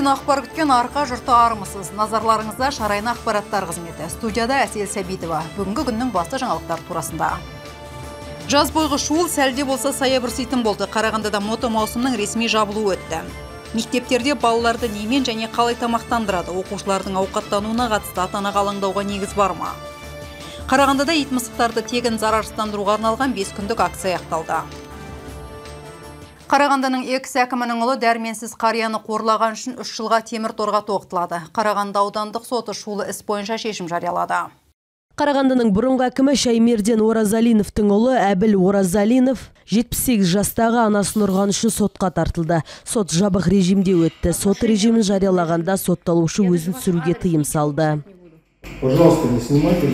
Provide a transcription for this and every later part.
Елден ақпар күткен арқа жұрты армысыз. Назарларыңызда Шарайна ақпараттар қызметі. Студияда Әсел Сәбитова. Бүгінгі күннің басты жаңалықтар турасында. Жаз бойғы шуыл сәлде болса саябырситын болды. Қарағандыда мото маусымның ресми жабылуы өтті. Мектептерде балаларды немен және қалай тамақтандырады? Оқушылардың ауқаттануына қатысты ата-анаға алаңдауға негіз бар ма? Қарағандыда ит мысықтарды тегін зарарсыздандыруға арналған 5 күндік акция аяқталды. Қарағандының экс әкімінің ұлы дәрменсіз қарияны қорлаған үшін 3 жылға темір торға тоқтылады. Қарағанды аудандық соты шулы іс бойынша шешім жариялады. Қарағандының бұрынғы әкімі Шаймерден Оразалиновтың ұлы Әбіл Оразалинов 78 жастағы анасын ұрған үшін сотқа тартылды. Сот жабық режимде өтті. Сот режимін жариялағанда сотталушы өзін түсіруге тыйым салды. Пожалуйста, не снимайте.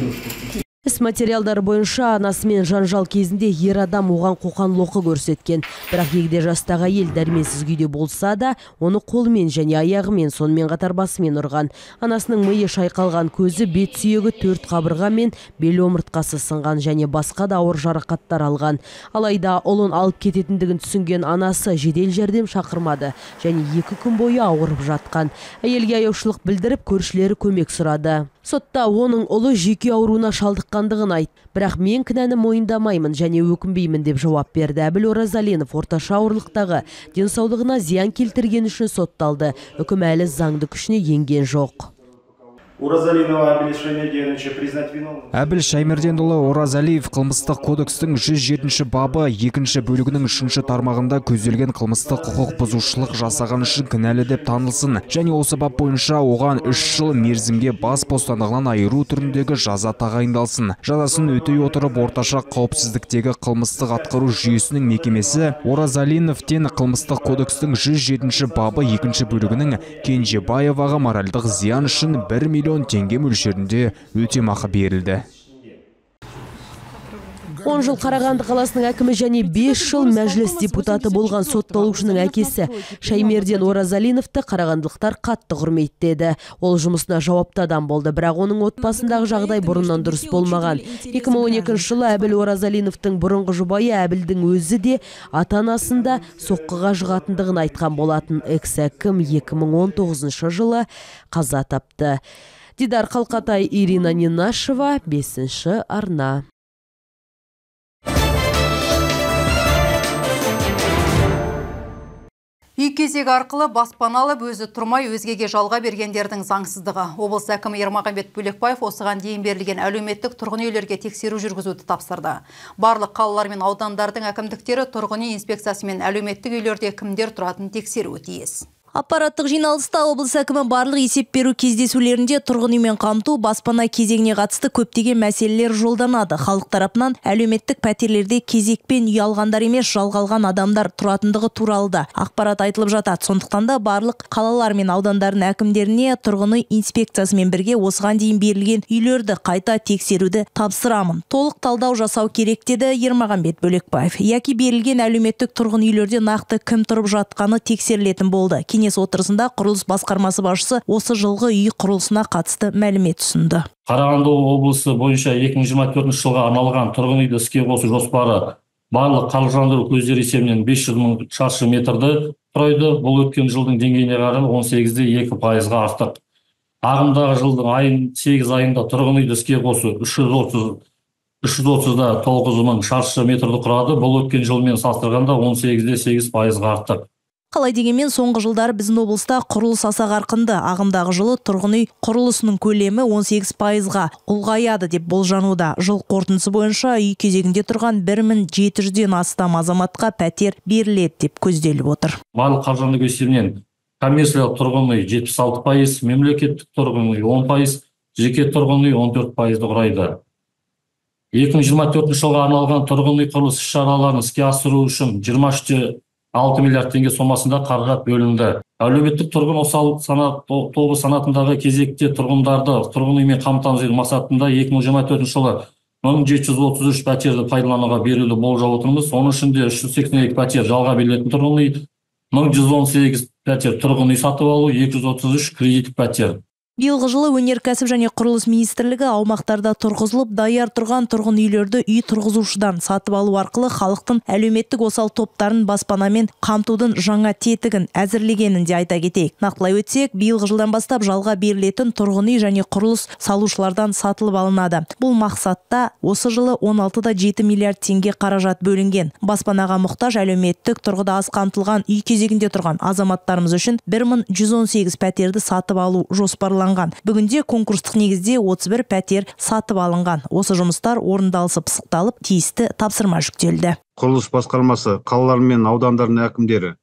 Іс материалдары бойынша анасымен жанжал кезінде ер адам оған қоқан-лоқы көрсеткен. Бірақ егде жастағы әйел дәрменсіз күйде болса да, оны қолымен және аяғымен, сонымен қатар басымен ұрған. Анасының миы шайқалған, көзі, бет сүйегі, 4 қабырға мен бел омыртқасы сынған және басқа да ауыр жарақаттар алған. Алайда ұлын алып кететіндігін түсінген анасы жедел жәрдем шақырмады және 2 күн бойы ауырып жатқан. Әйелге аяушылық білдіріп, көршілері көмек сұрады. Сотта оның ұлы жүйке ауруына шалдыққандығын айтты. Бірақ мен кінәні мойындамаймын және өкінбеймін деп жауап берді. Әбіл Оразалинов орташа ауырлықтағы денсаулығына зиян келтірген үшін сотталды. Үкім әлі заңды күшіне енген жоқ. Әбіл Шаймерденұлы Оразалиев қылмыстық кодекстің 107 бабы 2 бөлігінің 3 тармағында көзделген қылмыстық құқық бұзушылық жасаған үшін кінәлі деп танылсын және осы бап бойынша оған 3 жыл мерзімге бас бостандығынан айыру түріндегі жаза тағайындалсын. Жазасын өтей отырып орташа қауіпсіздіктегі қылмыстық атқару жүйесінің мекемесі Оразалиновтен қылмыстық кодекстің 107 бабы 2 бөлігінің Кенжебаеваға моральдық зиян үшін 1 миллион теңге мөлшерінде өтемақы берілді. 10 жыл Қарағанды қаласының әкімі және 5 жыл мәжіліс депутаты болған сотталушының әкесі Шаймерден Оразалиновты қарағандылықтар қатты құрметтеді. Ол жұмысына жауапты адам болды, бірақ оның отбасындағы жағдай бұрыннан дұрыс болмаған. 2012 жылы Әбіл Оразалиновтың бұрынғы жұбайы Әбілдің өзі де ата-анасында соққыға жығатындығын айтқан болатын. Экс-әкім 2019 жылы қаза тапты. Дидар Қалқатай, Ирина Нинашева, 5 арна. Үй кезегі арқылы баспана алып, өзі тұрмай өзгеге жалға бергендердің заңсыздығы. Облыс әкімі Ермағанбет Бөлекпаев осыған дейін берілген әлеуметтік тұрғын үйлерге тексеру жүргізуді тапсырды. Барлық қалалар мен аудандардың әкімдіктері тұрғын үй инспекциясы мен әлеуметтік үйлерде кімдер тұратынын тексеруі тиіс. Аппараттық жиналыста облыс әкімі барлық есеп беру кездесулерінде тұрғын үймен қамту, баспана кезегіне қатысты көптеген мәселелер жолданады. Халық тарапынан әлеуметтік пәтерлерде кезекпен үй алғандар емес, жалға алған адамдар тұратындығы туралы да ақпарат айтылып жатады. Сондықтан да барлық қалалар мен аудандардың әкімдеріне тұрғын үй инспекциясымен бірге осыған дейін берілген үйлерді қайта тексеруді тапсырамын. Толық талдау жасау керек, деді Ермағанбет Бөлекпаев. Яки берілген әлеуметтік тұрғын үйлерде нақты кім тұрып жатқаны тексерілетін болды. Кеңес отырысында құрылыс басқармасы басшысы осы жылғы үй құрылысына қатысты мәлімет ұсынды. Қарағанды облысы бойынша 2024 жылға арналған тұрғын үйді іске қосу жоспары барлық қаржыландыру көздері есебінен 500 мың шаршы метрді құрайды. Бұл өткен жылдың деңгейіне қарағанда 18,2%-ға артық. Ағымдағы жылдың 8 айында тұрғын үйді іске қосу 330,9 мың шаршы метрді құрады. Бұл өткен жылмен салыстырғанда 18,8%-ға артық. Қалай дегенмен соңғы жылдары біздің облыста құрылыс аса қарқынды. Ағымдағы жылы тұрғын үй құрылысының көлемі 18%-ға ұлғаяды деп болжануда. Жыл қорытындысы бойынша үй кезегінде тұрған 1700-ден астам азаматқа пәтер беріледі деп көзделіп отыр. Барлық қаржыландыру есебінен коммерциялық тұрғын үй 76%, мемлекеттік тұрғын үй 10%, жеке тұрғын үй 14%-ды құрайды. 2024 жылға арналған тұрғын үй құрылыс іс-шараларын іске асыру үшін 23,6 миллиард теңге сомасында қаражат бөлінді. Әлеуметтік тұрғын осал тобы санатындағы кезекте тұрғындарды тұрғын үймен қамтамасыз ету мақсатында 2024 жылы 1733 пәтерді пайдалануға беруді болжап отырмыз. Оның ішінде 382 пәтер жалға берілетін тұрғын үй, 1118 пәтер тұрғын үй сатып алу, 233 кредиттік пәтер. Биылғы жылы өнеркәсіп және құрылыс министрлігі аумақтарда тұрғызылып даяр тұрған тұрғын үйлерді үй тұрғызушыдан сатып алу арқылы халықтың әлеуметтік осал топтарын баспанамен қамтудың жаңа тетігін әзірлегенін де айта кетейік. Нақтылай өтсек, биылғы жылдан бастап жалға берілетін тұрғын үй және құрылыс салушылардан сатылып алынады. Бұл мақсатта осы жылы 16,7 миллиард теңге қаражат бөлінген. Баспанаға мұқтаж әлеуметтік тұрғыда аз қамтылған үй кезегінде тұрған азаматтарымыз үшін 1118 пәтерді сатып алу жоспарланған. Бүгінде конкурстық негізде 31 пәтер сатып алынған. Осы жұмыстар орындалысы пысықталып, тиісті тапсырма жүктелді. Құрылыс басқармасы, қалалар мен аудандардың әкімдері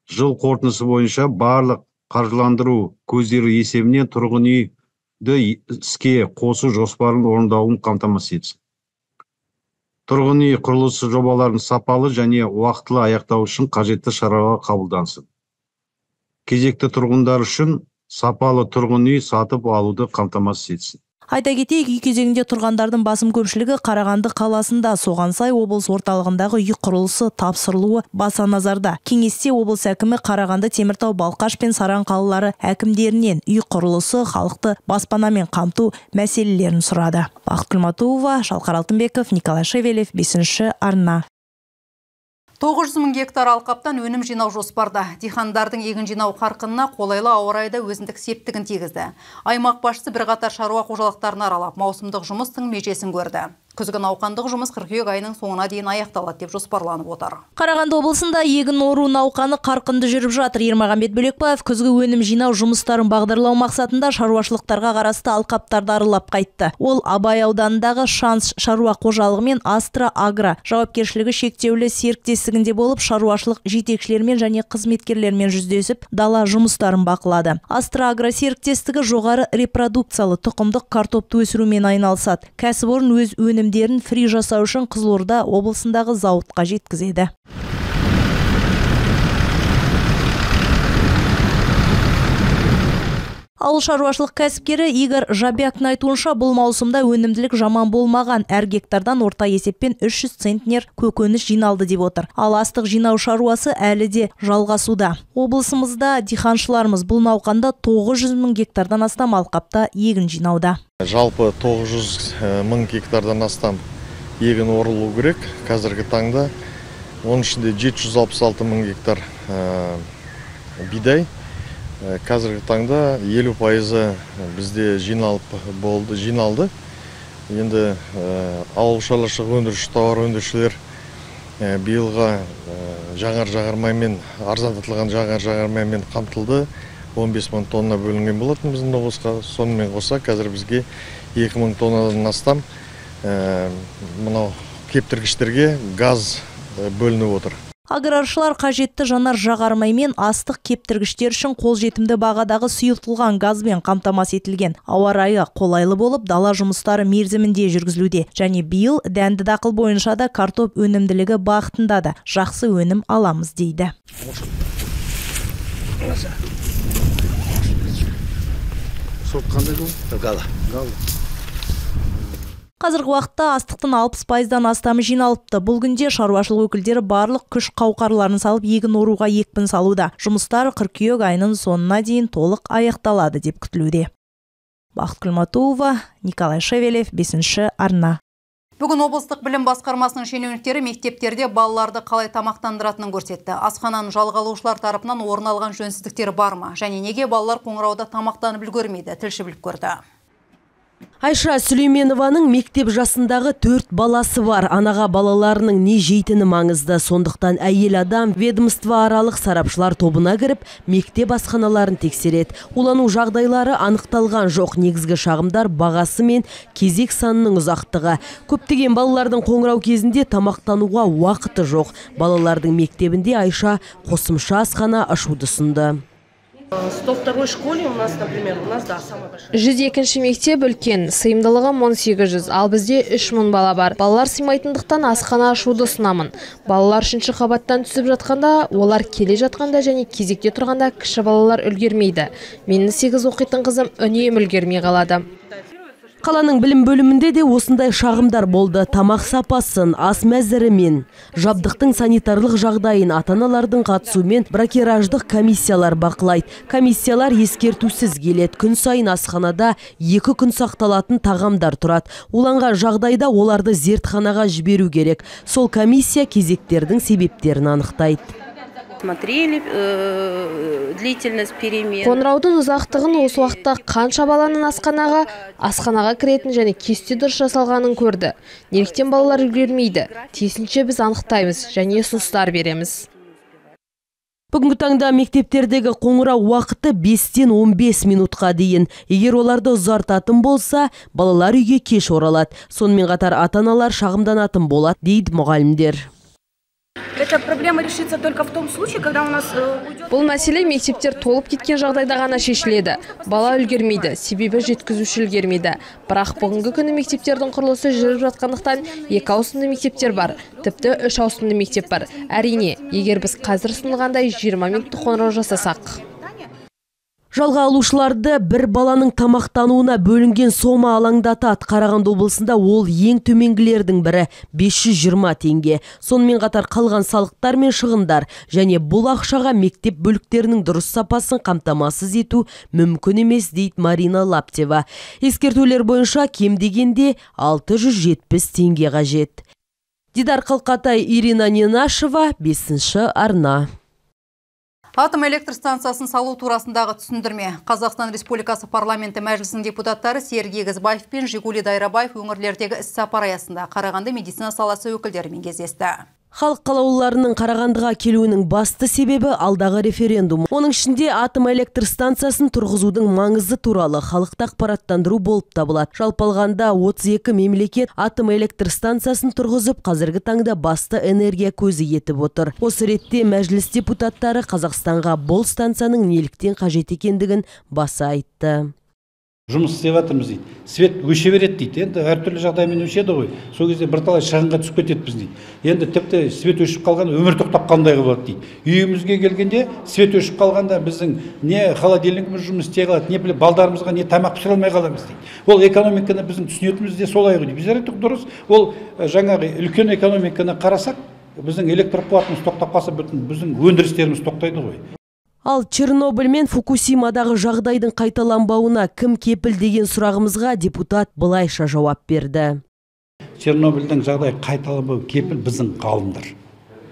жыл қорытындысы бойынша барлық қаржыландыру көздері есебінен тұрғын үйді іске қосу жоспарын орындауын қамтамасыз етсін. Тұрғын үй құрылысы жобаларын сапалы және уақытылы аяқтау үшін қажетті шаралар қабылдансын. Кезекті тұрғындар үшін сапалы тұрғын үй сатып алуды қамтамасыз етсін. Айта кетейік, үй кезегінде тұрғандардың басым көпшілігі Қарағанды қаласында, соған сай облыс орталығындағы үй құрылысы тапсырылуы баса назарда. Кеңесте облыс әкімі Қарағанды, Теміртау, Балқаш пен Саран қалалары әкімдерінен үй құрылысы, халықты баспанамен қамту мәселелерін сұрады. Бақытгүл Матуова, Шалқар Алтынбеков, Николай Шевелев, 5-ші арна. 900 мың гектар алқаптан өнім жинау жоспарда. Дихандардың егін жинау қарқынына қолайлы ауа райы да өзіндік септігін тигізді. Аймақ басшысы бірқатар шаруа қожалықтарын аралап, маусымдық жұмыстың межесін көрді. Күзгі науқандық жұмыс қыркүйек айының соңына дейін аяқталады деп жоспарланып отыр. Қарағанды облысында егін ору науқаны қарқынды жүріп жатыр. Ермағанбет Бөлекбаев күзгі өнім жинау жұмыстарын бағдарлау мақсатында шаруашылықтарға қарасты алқаптарды аралап қайтты. Ол Абай ауданындағы Шанс шаруа қожалығы мен Астра Агро жауапкершілігі шектеулі серіктестігінде болып, шаруашылық жетекшілерімен және қызметкерлермен жүздесіп, дала жұмыстарын бақылады. Астра Агро серіктестігі жоғары репродукциялы тұқымдық картопты өсірумен айналысады. Кәсіпорын өз өнімдерін фри жасау үшін Қызылорда облысындағы зауытқа жеткізеді. Ауыл шаруашылық кәсіпкері Игорь Жабяктың айтуынша, бұл маусымда өнімділік жаман болмаған. Әр гектардан орта есеппен 300 центнер көкөніс жиналды деп отыр. Ал астық жинау шаруасы әлі де жалғасуда. Облысымызда диханшыларымыз бұл науқанда 900 мың гектардан астам алқапта егін жинауда. Жалпы 900 мың гектардан астам егін орылу керек қазіргі таңда. Оның ішінде 766 мың гектар бидай. Қазіргі таңда 50% бізде жиналды. Енді ауыл шаруашылығы өндіруші, тауар өндірушілер биылға жанар-жағармаймен, арзандатылған жанар-жағармаймен қамтылды. 15 мың тонна бөлінген болатын біздің облысқа. Сонымен қоса қазір бізге 2 мың тоннадан астам мынау кептіргіштерге газ бөлініп отыр. Аграршылар қажетті жанар жағармаймен астық кептіргіштер үшін қолжетімді бағадағы сұйытылған газбен қамтамасыз етілген. Ауа райы қолайлы болып, дала жұмыстары мерзімінде жүргізілуде. Және биыл дәнді дақыл бойынша да картоп өнімділігі бағытында да жақсы өнім аламыз дейді. Сорт қандай бұл? Гала. Қазіргі уақытта астықтың 60%-дан астамы жиналыпты. Бұл күнде шаруашылық өкілдері барлық күш қауқарларын салып егін оруға екпін салуда. Жұмыстар қыркүйек айының соңына дейін толық аяқталады деп күтілуде. Бақытгүл Матуова, Николай Шевелев, 5-ші арна. Бүгін облыстық білім басқармасының шенеуніктері мектептерде балаларды қалай тамақтандыратынын көрсетті. Асхананы жалға алушылар тарапынан орын алған жөнсіздіктер бар ма? Және неге балалар қоңырауда тамақтанып үлгермейді? Тілші біліп көрді. Айша Сүлейменованың мектеп жасындағы 4 баласы бар. Анаға балаларының не жейтіні маңызды. Сондықтан әйел адам ведомство аралық сарапшылар тобына кіріп, мектеп асханаларын тексереді. Улану жағдайлары анықталған жоқ. Негізгі шағымдар бағасы мен кезек санының ұзақтығы. Көптеген балалардың қоңырау кезінде тамақтануға уақыты жоқ. Балалардың мектебінде Айша қосымша асхана ашуды ұсынды. 102 школе у нас, например, у нас, да, самая большая. 102-ші мектеп үлкен, сыйымдылығы 1800, ал бізде 3000 бала бар. Балалар сыймайтындықтан асхана ашуды ұсынамын. Балалар 3-ші қабаттан түсіп жатқанда, олар келе жатқанда және кезекте тұрғанда кіші балалар үлгермейді. Менің 8 оқитын қызым үнемі үлгермей қалады. Қаланың білім бөлімінде де осындай шағымдар болды. Тамақ сапасын, ас мәзірі мен жабдықтың санитарлық жағдайын ата-аналардың қатысуымен бракераждық комиссиялар бақылайды. Комиссиялар ескертусіз келеді. Күн сайын асханада 2 күн сақталатын тағамдар тұрады. Уланған жағдайда оларды зертханаға жіберу керек. Сол комиссия кезектердің себептерін анықтайды. Смотрели длительность перемен. Қоңыраудың ұзақтығын, осы уақытта қанша баланың асханаға кіретін және кесте дұрыс жасалғанын көрді. Неліктен балалар үлгермейді? Тиісінше біз анықтаймыз және ұсыныстар береміз. Бүгінгі таңда мектептердегі қоңырау уақыты 5-тен 15 минутқа дейін. Егер оларды ұзартатын болса, балалар үйге кеш оралады. Сонымен қатар ата-аналар шағымданатын болады, дейді мұғалімдер. Эта проблема решится только в том случае, когда у нас уйдет... Бұл мәселе мектептер толып кеткен жағдайда ғана шешіледі. Бала үлгермейді, себебі жеткізуші үлгермейді. Бірақ бүгінгі күні мектептердің құрылысы жүріп жатқандықтан 2 ауысымды мектептер бар, тіпті 3 ауысымды мектеп бар. Әрине, егер біз қазір ұсынылғандай 20 минуттық қоңырау жасасақ. Жалға алушыларды бір баланың тамақтануына бөлінген сома алаңдатады. Қарағанды облысында ол ең төменгілердің бірі 520 теңге. Сонымен қатар қалған салықтар мен шығындар және бұл ақшаға мектеп бөліктерінің дұрыс сапасын қамтамасыз ету мүмкін емес, дейді Марина Лаптева. Ескертулер бойынша кем дегенде 670 теңге қажет. Дидар Қалқатай, Ирина Ненашева, 5 арна. Атом электр станциясын салу турасындағы түсіндірме. Қазақстан Республикасы парламенті мәжілісінің депутаттары Серік Егізбаев пен Жигули Дайрабаев өңірлердегі іс-сапар аясында Қарағанды медицина саласы өкілдерімен кездесті. Халық қалаулыларының Қарағандыға келуінің басты себебі алдағы референдум. Оның ішінде атом электр станциясын тұрғызудың маңызы туралы халықты ақпараттандыру болып табылады. Жалпы алғанда 32 мемлекет атом электр станциясын тұрғызып, қазіргі таңда басты энергия көзі етіп отыр. Осы ретте мәжіліс депутаттары Қазақстанға бұл станцияның неліктен қажет екендігін баса айтты. Жұмыс істеп жатырмыз дейді. Свет өше береді дейді. Енді әртүрлі жағдаймен өшеді ғой. Сол кезде бірталай шығынға түсіп кететпіз дейді. Енді тіпті свет өшіп қалған өмір тоқтап қалғандай болады дейді. Үйімізге келгенде свет өшіп қалғанда біздің не холодильнигіміз жұмыс істей қалады, не балдарымызға не тамақ пісіре алмай қаламыз дейді. Ол экономиканы біздің түсінетініміз де солай ғой дейді. Біздер айттық дұрыс. Ол жаңағы үлкен экономиканы қарасақ, біздің электр қуатымыз тоқтап қалса, бүтін біздің өндірістеріміз тоқтайды ғой. Ал Чернобыль мен Фукусимадағы жағдайдың қайталанбауына кім кепіл деген сұрағымызға депутат былайша жауап берді. Чернобыльдің жағдайы қайталанбау кепіл біздің ғалымдар.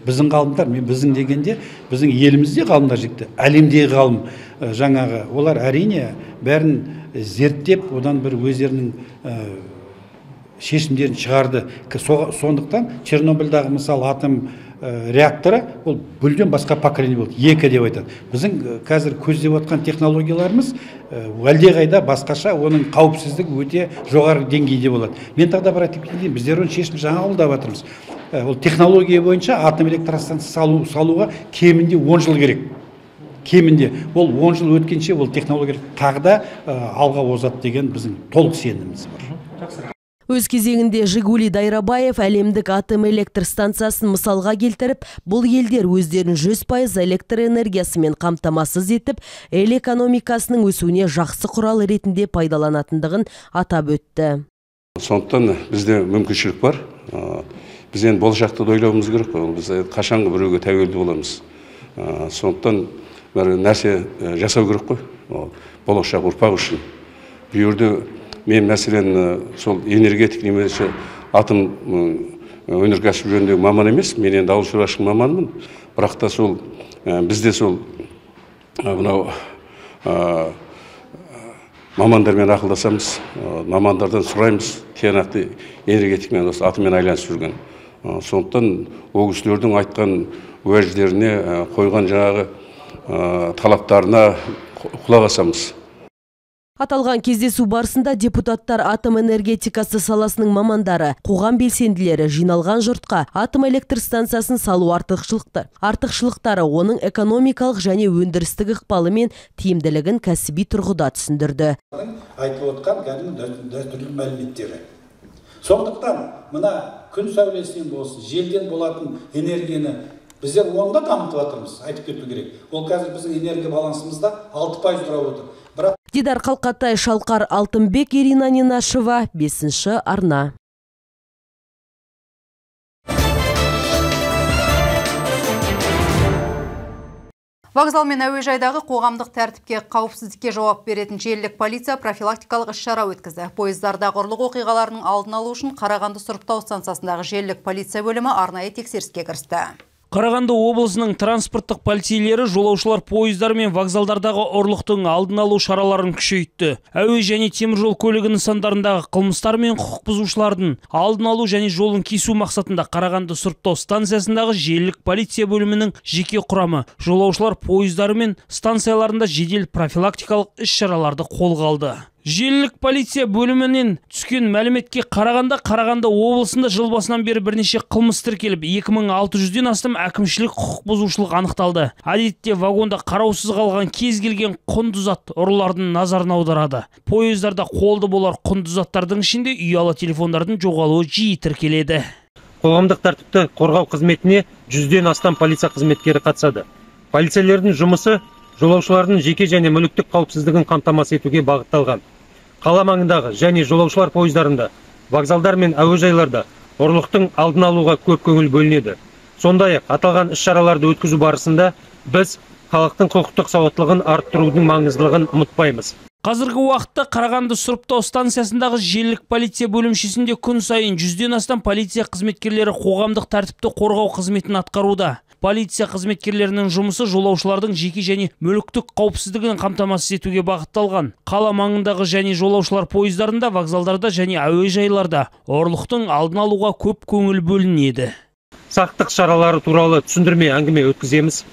Біздің ғалымдар, мен біздің дегенде, біздің елімізде ғалымдар жетті, әлемдегі ғалым жаңағы. Олар әрине бәрін зерттеп, одан бір өздерінің шешімдерін шығарды. Сондықтан Чернобыльдағы мысалы атом реакторы ол мүлдем басқа поколение болды, 2 деп айтады. Біздің қазір көздеп отқан технологияларымыз әлдеқайда басқаша, оның қауіпсіздігі өте жоғары деңгейде болады. Мен тағы да бір айтып кетейін, біздер оның шешімін жаңа қабылдап жатырмыз. Ол технология бойынша атом электростанция салуға кемінде 10 жыл керек. Кемінде ол 10 жыл өткенше ол технология тағы да алға озады деген біздің толық сеніміміз бар. Өз кезегінде Жигули Дайрабаев әлемдік атом электр станциясын мысалға келтіріп, бұл елдер өздерін 100% электр энергиясымен қамтамасыз етіп, ел экономикасының өсуіне жақсы құрал ретінде пайдаланатындығын атап өтті. Сондықтан бізде мүмкіншілік бар. Біз енді болашақты да ойлауымыз керек қой. Біз қашанғы біреуге тәуелді боламыз. Сондықтан бір нәрсе жасау керек қой. Болашақ ұрпақ үшін. Бұл жерде мен мәселен сол энергетик немесе атом өнеркәсібі жөніндегі маман емес, мен енді ауыл шаруашылық маманымын. Бірақ та сол бізде сол мынау мамандармен ақылдасамыз, мамандардан сұраймыз, тиянақты энергетикмен осы атоммен байланысып жүрген. Сондықтан ол кісілердің айтқан уәждеріне, қойған жаңағы талаптарына құлақ асамыз. Аталған кездесу барысында депутаттар атом энергетикасы саласының мамандары, қоғам белсенділері жиналған жұртқа атом электр станциясын салу артықшылықтары, оның экономикалық және өндірістік ықпалы мен тиімділігін кәсіби тұрғыда түсіндірді. Айтылып отқан кәдімгі дәстүрлі мәліметтері. Сондықтан мына күн сәулесінен болсын, желден болатын энергияны біздер оны да дамытып жатырмыз, айтып кету керек. Ол қазір біздің энергия балансымызда 6% құрап отыр. Бірақ Дидар Қалқатай, Шалқар Алтынбек, Ирина Нинашева, 5 арна. Вокзал мен әуежайдағы қоғамдық тәртіпке, қауіпсіздікке жауап беретін желілік полиция профилактикалық іс-шара өткізді. Пойыздардағы ұрлық оқиғаларының алдын алу үшін Қарағанды сұрыптау станциясындағы желілік полиция бөлімі арнайы тексеріске кірісті. Қарағанды облысының транспорттық полицейлері жолаушылар пойыздары мен вокзалдардағы ұрлықтың алдын алу шараларын күшейтті. Әуе және теміржол көлігі нысандарындағы қылмыстар мен құқық бұзушылардың алдын алу және жолын кесу мақсатында Қарағанды сұрыптау станциясындағы желілік полиция бөлімінің жеке құрамы жолаушылар пойыздары мен станцияларында жедел профилактикалық іс-шараларды қолға алды. Желілік полиция бөлімінен түскен мәліметке қарағанда, Қарағанды облысында жыл басынан бері бірнеше қылмыс тіркеліп, 2600-ден астам әкімшілік құқық бұзушылық анықталды. Әдетте вагонда қараусыз қалған кез келген құнды зат ұрылардың назарын аударады. Пойыздарда қолды болар құнды заттардың ішінде ұялы телефондардың жоғалуы жиі тіркеледі. Қоғамдық тәртіпті қорғау қызметіне 100-ден астам полиция қызметкері қатысады. Полицейлердің жұмысы жолаушылардың жеке және мүліктік қауіпсіздігін қамтамасыз етуге бағытталған. Қала маңындағы және жолаушылар пойыздарында, вокзалдар мен әуежайларда ұрлықтың алдын алуға көп көңіл бөлінеді. Сондай-ақ аталған іс-шараларды өткізу барысында біз халықтың құқықтық сауаттылығын арттырудың маңыздылығын ұмытпаймыз. Қазіргі уақытта Қарағанды сұрыптау станциясындағы желілік полиция бөлімшесінде күн сайын 100-ден астам полиция қызметкерлері қоғамдық тәртіпті қорғау қызметін атқаруда. Полиция қызметкерлерінің жұмысы жолаушылардың жеке және мүліктік қауіпсіздігін қамтамасыз етуге бағытталған. Қала маңындағы және жолаушылар пойыздарында, вокзалдарда және әуежайларда ұрлықтың алдын алуға көп көңіл бөлінеді. Сақтық шаралары туралы түсіндірме әңгіме өткіземіз.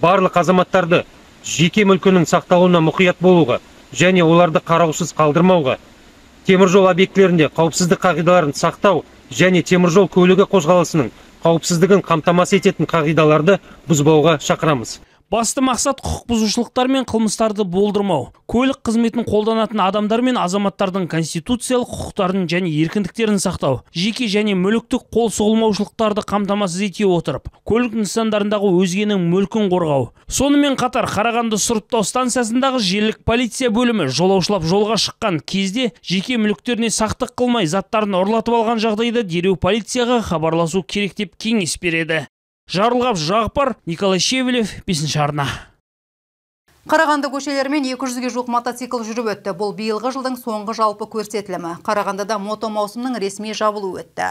Барлық азаматтарды жеке мүлкінің сақталуына мұқият болуға және оларды қараусыз қалдырмауға, теміржол объектілерінде қауіпсіздік қағидаларын сақтау және теміржол көлігі қозғалысының қауіпсіздігін қамтамасыз ететін қағидаларды бұзбауға шақырамыз. Басты мақсат құқық бұзушылықтар мен қылмыстарды болдырмау. Көлік қызметін қолданатын адамдар мен азаматтардың конституциялық құқықтарын және еркіндіктерін сақтау, жеке және мүліктік қол сұғылмаушылықтарды қамтамасыз ете отырып, көлік нысандарындағы өзгенің мүлкін қорғау. Сонымен қатар Қарағанды сұрыптау станциясындағы желілік полиция бөлімі жолаушылап жолға шыққан кезде жеке мүліктеріне сақтық қылмай заттарын ұрлатып алған жағдайда дереу полицияға хабарласу керек деп кеңес береді. Жарылғап Жағыпар, Николай Шевелев, 5 арна. Қарағанды көшелерімен 200-ге жуық мотоцикл жүріп өтті. Бұл биылғы жылдың соңғы жалпы көрсетілімі. Қарағандыда мото маусымның ресми жабылуы өтті.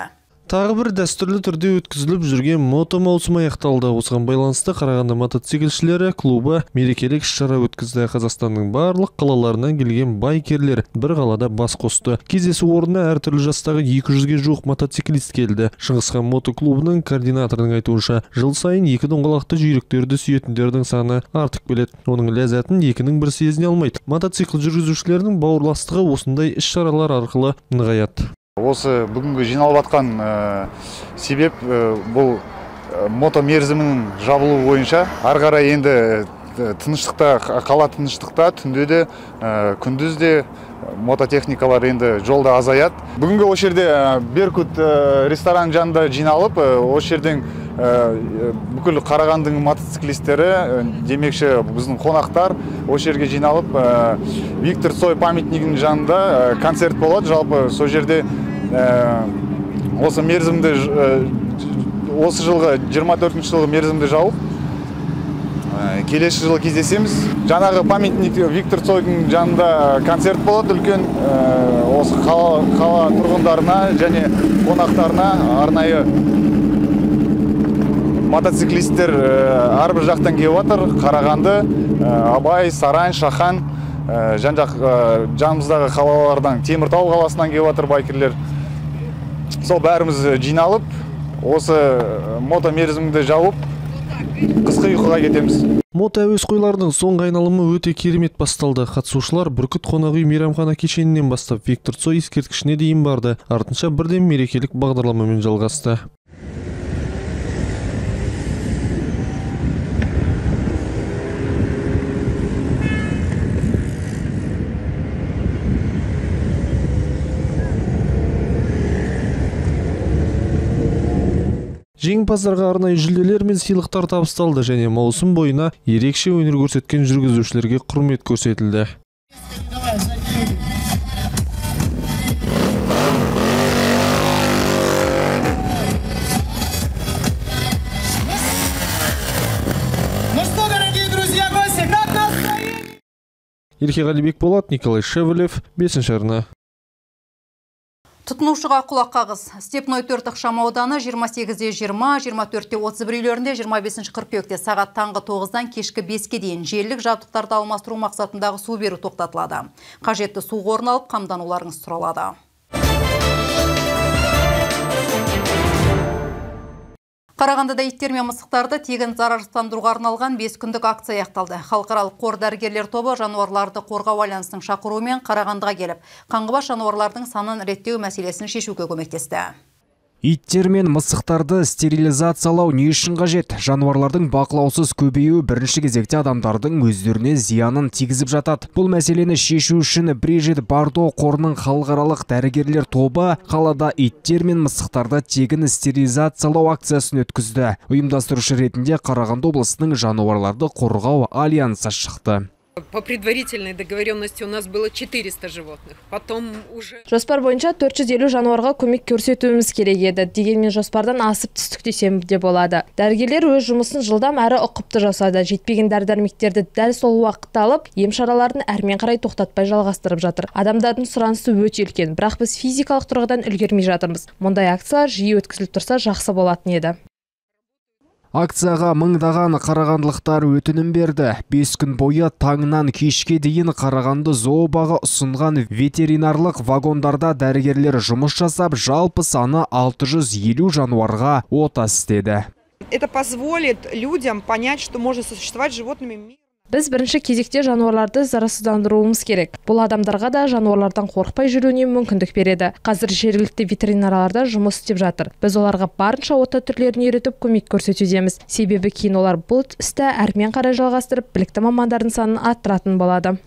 Тағы бір дәстүрлі түрде өткізіліп жүрген мото маусым аяқталды. Осыған байланысты Қарағанды мотоциклшілері клубы мерекелік іс-шара өткізді. Қазақстанның барлық қалаларынан келген байкерлер бір қалада бас қосты. Кездесу орнына әртүрлі жастағы 200-ге жуық мотоциклист келді. Шыңғысхан мото клубының координаторының айтуынша, жыл сайын екі доңғалақты жүйріктерді сүйетіндердің саны артып келеді. Оның ләззатын екінің бірі сезіне алмайды. Мотоцикл жүргізушілерінің бауырластығы осындай іс-шаралар арқылы нығаяды. Осы бүгінгі жиналып атқан себеп бұл мото мерзімінің жабылуы бойынша. Ары қарай енді тыныштықта, қала тыныштықта, түнде де, күндіз де мототехникалар енді жолда азаяды. Бүгінгі осы жерде Беркут ресторан жанында жиналып, осы жерден бүкіл Қарағандының мотоциклистері, демекші біздің қонақтар осы жерге жиналып, Виктор Цой памятнигінің жанында концерт болады. Жалпы сол жерде осы мерзімді, осы жылғы 24 жылғы мерзімді жауып, келесі жылы кездесеміз. Жаңағы памятник Виктор Цойдың жанында концерт болады үлкен. Осы қала тұрғындарына және қонақтарына арнайы мотоциклисттер әрбір жақтан келіп жатыр. Қарағанды, Абай, Сарань, Шахан, жан-жақ жанымыздағы қалалардан, Теміртау қаласынан келіп жатыр байкерлер. Сол бәріміз жиналып, осы мото мерзімді жауып, қысқы ұйқыға кетеміз. Мото әуесқойлардың соңғы айналымы өте керемет басталды. Қатысушылар Бүркіт қонақ үй мейрамхана кешенінен бастап Виктор Цой ескерткішіне дейін барды. Артынша бірден мерекелік бағдарламамен жалғасты. Жеңімпаздарға арнайы жүлделер мен сыйлықтар табысталды және маусым бойына ерекше өнер көрсеткен жүргізушілерге құрмет көрсетілді. Ну что, дорогие друзья, гости, как настроение? Еркеғали Бекболат, Николай Шевелев, 5 арна. Тұтынушыға құлақ қағыз. Степной 4 ықшам ауданы 28-де 20, 24-те 31 үйлерінде 25 қыркүйекте сағат таңғы 9-дан кешкі 5-ке дейін желілік жабдықтарды алмастыру мақсатындағы су беру тоқтатылады. Қажетті су қорын алып, қамдануларыңыз сұралады. Қарағандыда иттер мен мысықтарды тегін зарарсыздандыруға арналған 5 күндік акция аяқталды. Халықаралық қор дәрігерлер тобы жануарларды қорғау альянсының шақыруымен Қарағандыға келіп, қаңғыбас жануарлардың санын реттеу мәселесін шешуге көмектесті. Иттер мен мысықтарды стерилизациялау не үшін қажет? Жануарлардың бақылаусыз көбеюі бірінші кезекте адамдардың өздеріне зиянын тигізіп жатады. Бұл мәселені шешу үшін Брижит Бардо қорының халықаралық дәрігерлер тобы қалада иттер мен мысықтарды тегін стерилизациялау акциясын өткізді. Ұйымдастырушы ретінде Қарағанды облысының жануарларды қорғау альянсы шықты. По предварительной договоренности у нас было 400 животных. Потом уже... Жоспар бойынша 450 жануарға көмек көрсетуіміз керек еді. Дегенмен жоспардан асып түстік десем де болады. Дәрігерлер өз жұмысын жылдам әрі ұқыпты жасады. Жетпеген дәрі-дәрмектерді дәл сол уақытта алып, ем шараларын әрмен қарай тоқтатпай жалғастырып жатыр. Адамдардың сұранысы өте үлкен, бірақ біз физикалық тұрғыдан үлгермей жатырмыз. Мұндай акциялар жиі өткізіліп тұрса жақсы болатын еді. Акцияға мыңдаған қарағандылықтар өтінім берді. 5 күн бойы таңнан кешке дейін Қарағанды зообағы ұсынған ветеринарлық вагондарда дәрігерлер жұмыс жасап, жалпы саны 650 жануарға ота істеді. Это позволит людям понять, что можно существовать с животными. Біз бірінші кезекте жануарларды зарарсыздандыруымыз керек. Бұл адамдарға да жануарлардан қорықпай жүруіне мүмкіндік береді. Қазір жергілікті ветеринарларда жұмыс істеп жатыр. Біз оларға барынша ота түрлерін үйретіп көмек көрсетудеміз. Себебі кейін олар бұл істі әрмен қарай жалғастырып, білікті мамандардың санын арттыратын болады.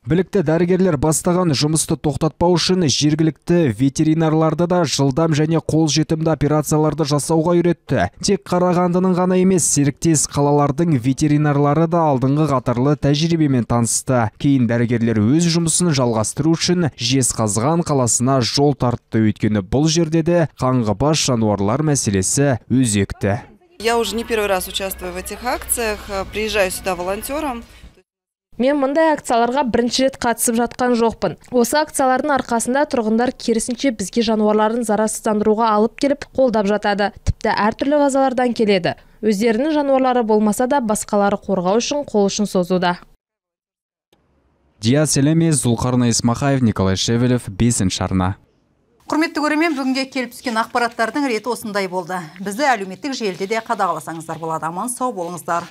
Білікті дәрігерлер бастаған жұмысты тоқтатпау үшін жергілікті ветеринарларды да жылдам және қолжетімді операцияларды жасауға үйретті. Тек Қарағандының ғана емес, серіктес қалалардың ветеринарлары да алдыңғы қатарлы тәжірибемен танысты. Кейін дәрігерлер өз жұмысын жалғастыру үшін Жезқазған қаласына жол тартты. Өйткені бұл жерде де қаңғыбас жануарлар мәселесі өзекті. Я уже не первый раз участвую в этих акциях, приезжаю сюда волонтером. Мен мұндай акцияларға бірінші рет қатысып жатқан жоқпын. Осы акциялардың арқасында тұрғындар керісінше бізге жануарларын зарарсыздандыруға алып келіп, қолдап жатады. Тіпті әртүрлі базалардан келеді. Өздерінің жануарлары болмаса да басқалары қорғау үшін қол ұшын созуда. Диас Елемес, Зұлқарнай Исмахаев, Николай Шевелев, 5 арна. Құрметті көрермен, бүгінге келіп түскен ақпараттардың реті осындай болды. Бізді әлеуметтік желіде де қадағаласаңыздар болады. Аман сау болыңыздар.